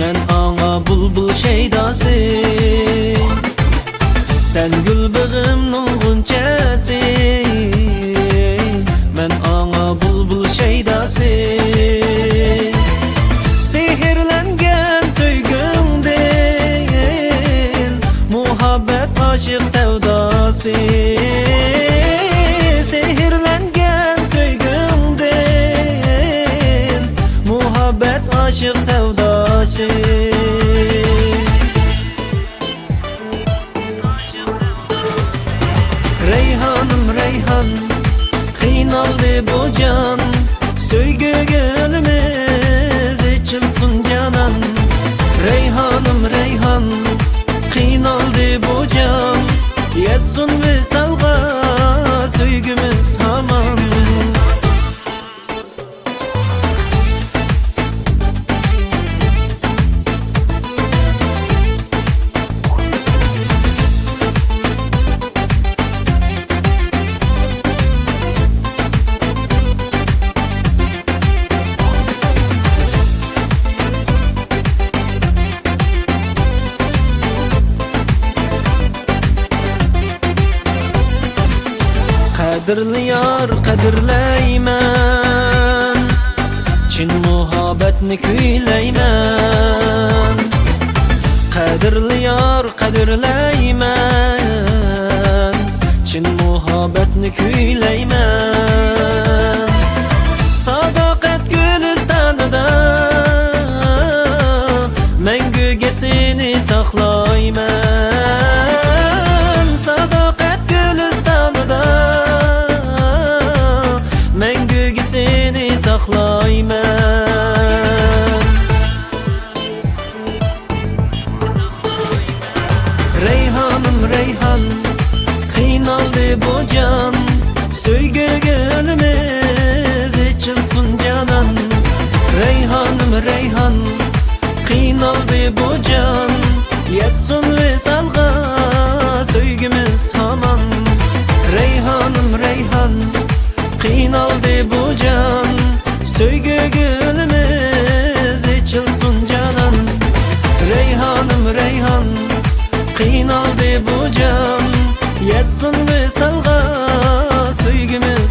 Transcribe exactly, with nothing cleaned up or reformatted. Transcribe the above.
مەن ئاڭا بۇلبۇل شەيداسى، سەن گۈل بېغىمنىڭ غۇنچەسى. مەن ئاڭا بۇلبۇل شەيداسى، سېھىرلەنگەن سۆيگۈڭدىن مۇھەببەت ئاشىق سەۋداسى. سېھىرلەنگەن سۆيگۈڭدىن مۇھەببەت ئاشىق سەۋداسى. رەيھانىم رەيھان، قىينالدى بۇ جان، سۆيگۈ گۈلىمىز ئېچىلسۇن جانان. رەيھانىم رەيھان، قىينالدى بۇ جان، يەتسۇن ۋىسالغا سۆيگۈمىز ھامان. قەدىرلى يار، قەدىرلەيمەن، چىن مۇھەببەتنى كۈيلەيمەن. قەدىرلى يار، قەدىرلەيمەن، چىن مۇھەببەتنى كۈيلەيمەن. ساداقەت گۈلىستانىدا مەڭگۈگە سېنى ساقلايمەن. ساداقەت گۈلىستانىدا مەڭگۈگە سېنى ساقلايمەن. رەيھانىم رەيھان، قىينالدى بۇ جان، سۆيگۈ گۈلىمىز ئېچىلسۇن جانان. رەيھانىم رەيھان، قىينالدى بۇ جان، يەتسۇن ۋىسالغا سۆيگۈمىز ھامان. رەيھانىم رەيھان، قىينالدى بۇ جان، سۆيگۈ گۈلىمىز ئېچىلسۇن جانان. رەيھانىم رەيھان، قىينالدى بۇ جان، يەتسۇن ۋىسالغا سۆيگۈمىز